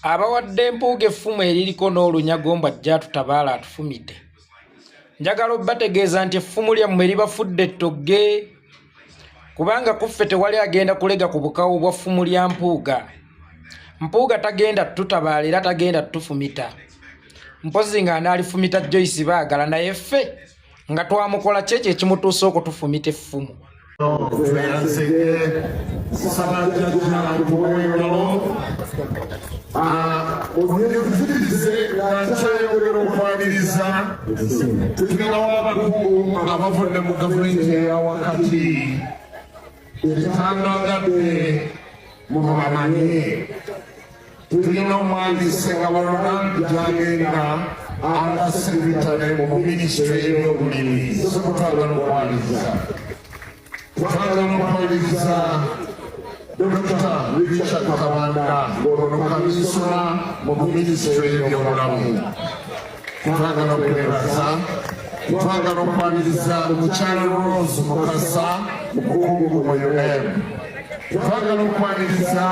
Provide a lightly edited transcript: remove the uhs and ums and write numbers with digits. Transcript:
Abawadde Mpuuga effumu eririko n'olunyago mbu ajja atutabaala atufumite. Njagala obbategeeza nti effumu lyammwe libafudde ettogge kubanga ku ffe tewali agenda kulega ku bukawu bwa ffumu lya Mpuuga. Mpuuga tagenda tutabaala era tagenda tufumita. Mpozzi nga anaalifumita Joyce Baagala naye ffe nga twamukola kyekyo ekimutuusa okutufumita effumu. Tweyanzege nsaba jjajja tuwe engalo onyenzikirize nga nkyayongera okwaniriza tulinawo abakungu abavudde mu gavumenti eya wakati etandagadde mubamanye. Tulina omwami Sengabo Ronald gyagenda under secretary mu minisitule y'ebyobulimi. Twagala okwaniriza, twagala okwaniriza Dr. Richard Kabanda ng'ono kamisona mu minisitule y'ebyobulamu. Twagala okwebaza, twagala okwaniriza omukyala Rose Mukasa, mukungu mu UNEB. Twagala okwaniriza